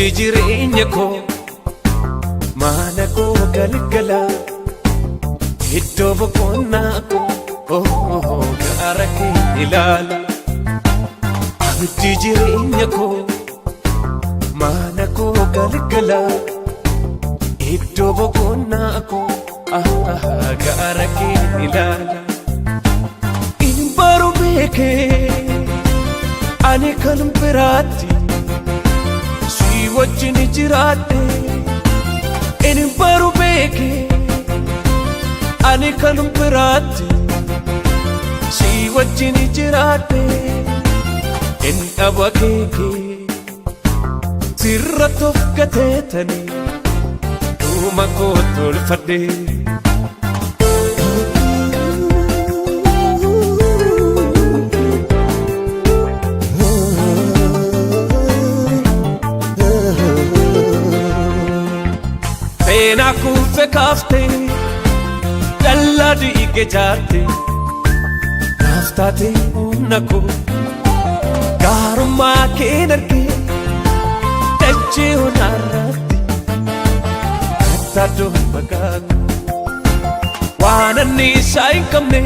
Abdii jireenya koo, mana koo galgala, iddoo boqonnaa koo gaara kee ilaala. Abdii jireenya koo, mana koo galgala, iddoo boqonnaa koo gaara kee ilaala. Inni baru beekee ani kan biraatti si wajjin jiraadhe. Inni baru beekee ani kan biraatti si wajjin jiraadhe. Inni dhabu akeekee sirra of gateetanii dhuma koo tolfadhe. Seenaa kuufe kaaftee, dallaa dhiige jaarte, naaf taate humna koo. Gaarummaa keen argee dachee onaarratti kattaaddoo maqaa koo. Waan anniisaa hin qabne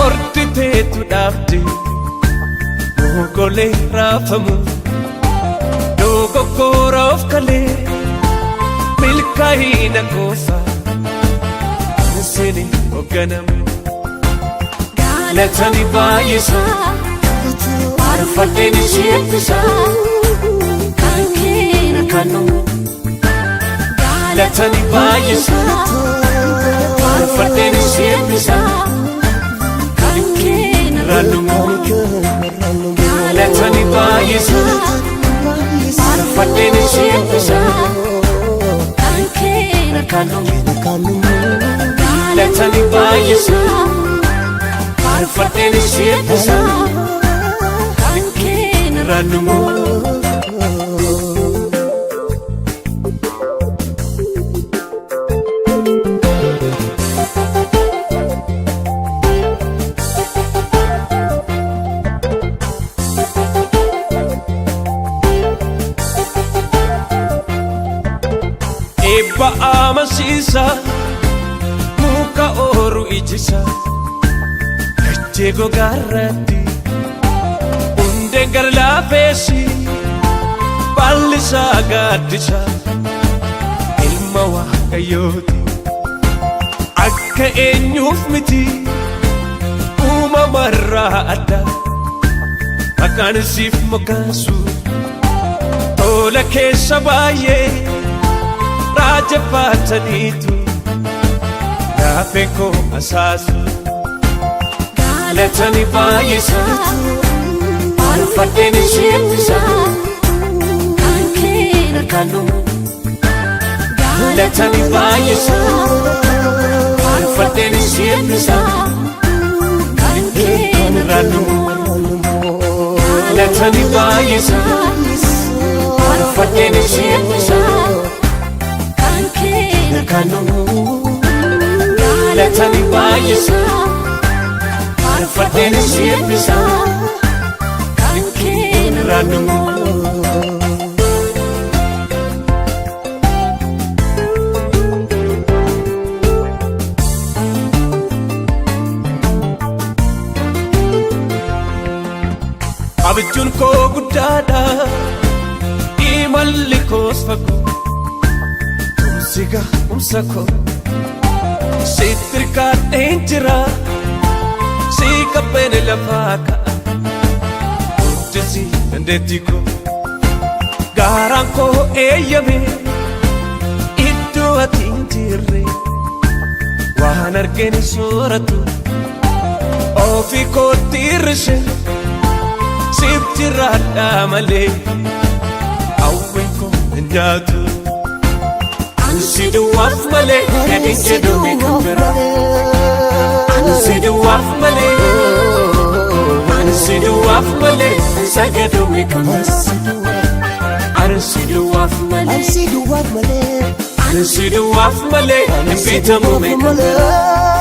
ordi teetu dhaabde, mogolee raafamu dogoggora of kalee milkaa'ina goofa sini hoogganamu. Galatani baay'isa, faarfadheen ishee eebbisa, Kan kee kanu. Galatani baay'isa, faarfadheen ishee eebbisa, Kan kee rannumu. Galatani baay'isa, faarfadheen ishee eebbisa, Kan kee kanu. Galatani baay'isa, faarfadheen ishee eebbisa, Kan kee rannumu. Eebba amansiisa, muka ooru ijisa, dachee gogaarratti hundeen gara laafeessi, baalli isaa gaaddisa ilma Waaqayyooti. Akka eenyuuf miti, uumamarraa adda, maqaan siif moggaasu tola keessa baay'ee raajeffataniitu laafee koo asaasu. Galatani baay'isa, faarfadheen ishee eebbisa, Kan kee kanu. Galatani baay'isa, faarfadheen ishee eebbisa, Kan kee rannumu. Galatani baay'isa, faarfadheen ishee eebbisa, Kan kee kanu. Galatani baay'isa, faarfadheen ishee eebbisa, Kan kee rannumu. Abjuun koo guddaadha, imalli koos fagoo, tumsi ga'umsa koo sitti hirkaadheen jira, si qabbeen lafaa ka'a, guddisi dandeettii koo. Gaaraan koo eeyyame iddoo ati hin jirre waan argeen sooratu, ofii kootti hir'ise siif jiraadha malee hawwiin koo hin nyaatu. Ansi duwwaaf malee gadi jedhume kan biraa. Ansi duwwaaf malee, ansi duwwaaf malee sagadume kan biraa. Ansi duwwaaf malee, ansi duwwaaf malee hin bitamume kan biraa.